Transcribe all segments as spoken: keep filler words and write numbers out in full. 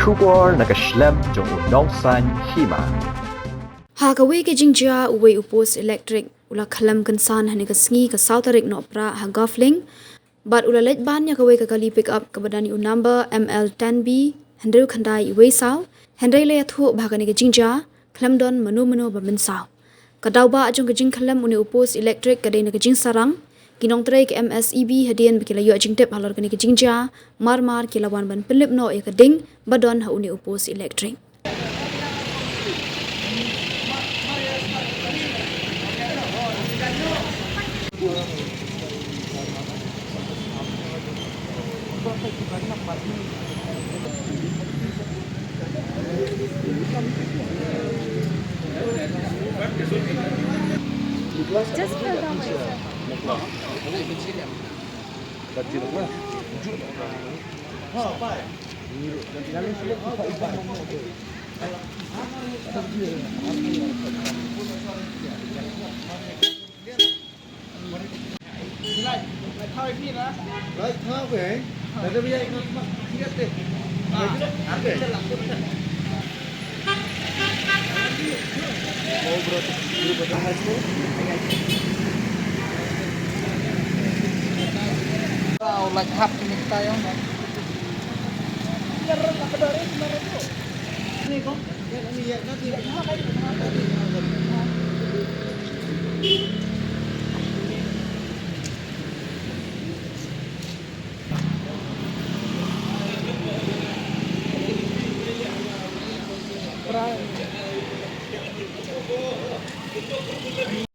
Khubor na ka shlem jong u Nongsaiñ Hima. Ha kawei ka jingjia, uwei u post elektrik u la khlem kynsan ha kane ka sngi, ka saw tarik Nohprah, ha Golf Link, bad u la leit ban ïa kawei ka kali pickup kaba don ïa u number M L ten B hynriew khyndai wei saw. Hynrei la ïathuh ba ha kane ka jingjia khlem don mano mano ba mynsaw. Ka daw ba jong ka jingkhlem une u post elektrik ka dei na ka jingsarang. Ki nongtrei ka M S E B hadien ba ki la ïoh jingtip halor kane ka jingjia, mar mar ki la wan ban pynlip noh ïa ka ding ba don ha une u post elektrik.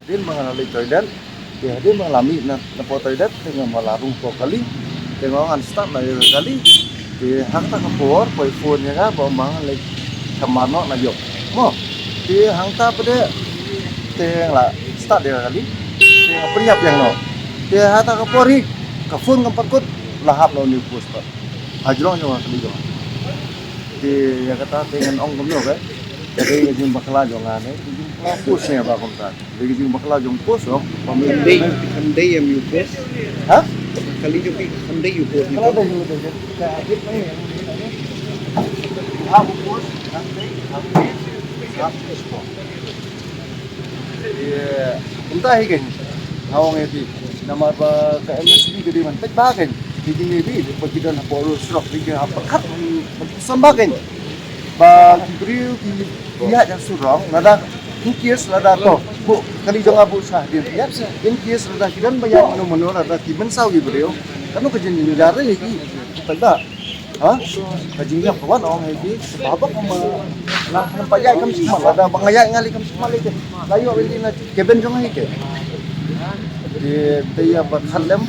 Hadien ba nga la leit toilet, te hadien ba nga la mih na, na pdeng toilet, te nga ma la rung hapoh kali, te nga ong ngan start noh ïa ka kali, te ha kata ka por poi phone ïa nga ba ong ba nga leit shamar noh na ïoh. Mo, te hangta pat de, te nga la start ïa ka kali, te nga pynïap ïa nga noh. Te ha kata ka por hi, ka phone kam pat kut, la hap noh une u post pat. Ha jrong jong ka kali jong nga. Te ïa kata te ngan ong kumno ka. Ka dei ka jingbakla jong nga ne, ka jingbakla post ne ba kumta. Dei ka jingbakla jong post, oh. Khyndai, khyndai ïa u post. Ha? Kali jong phi khyndai ïa u post ne. Kala dei u dei ka hit ne. Ha u post, khyndai, ha u post. Ïa, kumta hi kein. Nga ong ïa phi. Namar ba ka M S B ka dei ban peit bha kein. Ki dei ne phi, ba ki don hapoh surok, ki hap pyrkhat ban, ban pyrshang bha kein. Ba ki briew ki ïaid ha surok, lada in case lada to, buh kali jong nga buh sha hadien, ïa. In case lada ki don ba ïaid mano mano, lada ki mynsaw ki briew, kano ka jingjar ïa ki, ki peit bha. Ha? Ka jingïap ka wan ong hi ki, ba ba ka ma, nga khlem pat ïaid kam shi mat, lada ba nga ïaid nga leit kam shi mat lei te. La ïoh lei na cabin jong nga hi ke. Te, te ïa ba khat lem,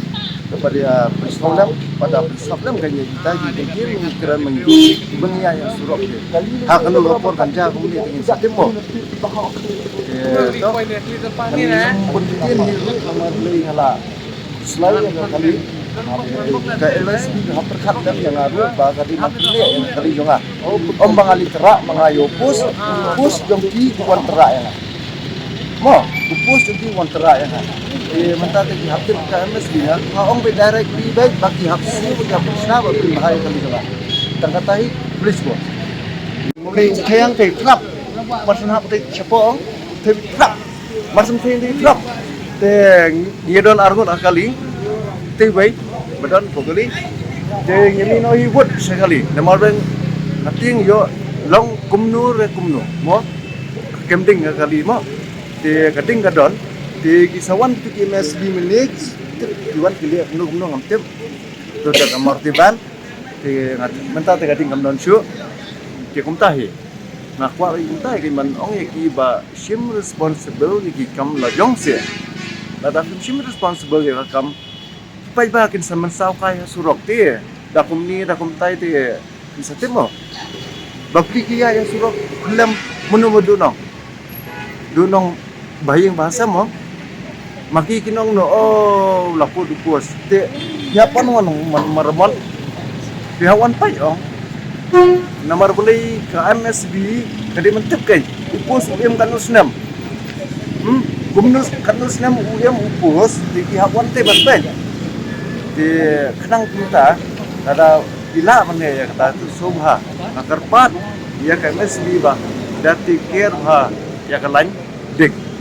te ba ïa pynsaw lem, ba da pynsap lem ka ïa kita ki, ki, ki, ngi kren ma ngi, ba ngi ïaid ïa surok te. Ha kano ka por kan jia kumne te ngin sa tip mo. Te, to, kan bun ktien hi ruh, namar lei nga la Sla ïa ka kali. Ka M S B ka hap pyrkhat lem ïa nga ruh ba ka dei ban pynleh ïa ka kali jong nga. Ym ba nga leit tyrwa ma nga ïa u post, u post jong ki ki wan tyrwa ïa nga. Mo, u post jong ki wan tyrwa ïa nga. Eh, mynta te ki hap tip ka M S B nga, nga ong beit direct beit ba ki hap siew ba ki hap pynshna ba pynbha ïa ka kali jong nga. Tang kata hi, please mo. Te u Thaiñ te trap. Mar shu hap te shapoh ong, te trap. Mar shu te trap. Te ngi don ar ngut ha kali. Te wei ba don hapoh kali. Te ngi mih noh hi wut sha kali. Namar ba ha tieng ïoh long kumno re kumno. Mo. Kem ding ha kali mo. Te ka ding ka don. Te ki sa wan te ki M S B mynne. Te ki wan ki leh kumno kumno ngam tip. To te ka mar te ban. Te nga mynta te ka ding kam don shuh. Te kumta hi. Nga kwah ïa kumta hi, ki man ong ïa ki ba shim responsible ïa ki kam la jong seh. Lada kim shim responsible ïa ka kam, peit ba kin sa mynsaw kai ha surok te. Da kumne da kumtai te kin sa tip mo. Ba phi ki ïa ïa surok khlem mano mano nong. Dei nong ba ïing ba sem mo. Ma ki ki nong no, oh, la put u post. Te ïa pan wan ong man, mar mon. Ïa wan peit ong. Namar balei ka M S B ka dei ban tip kein. U post u im katno snem. Hmm, kumno katno snem u im u post. Te ki hap wan te ban peit. Te khnang kumta lada Ki lah ban leh ïa kata, to sngewbha, nga kyrpad ïa ka M S B ba da take care bha ïa ka line dik.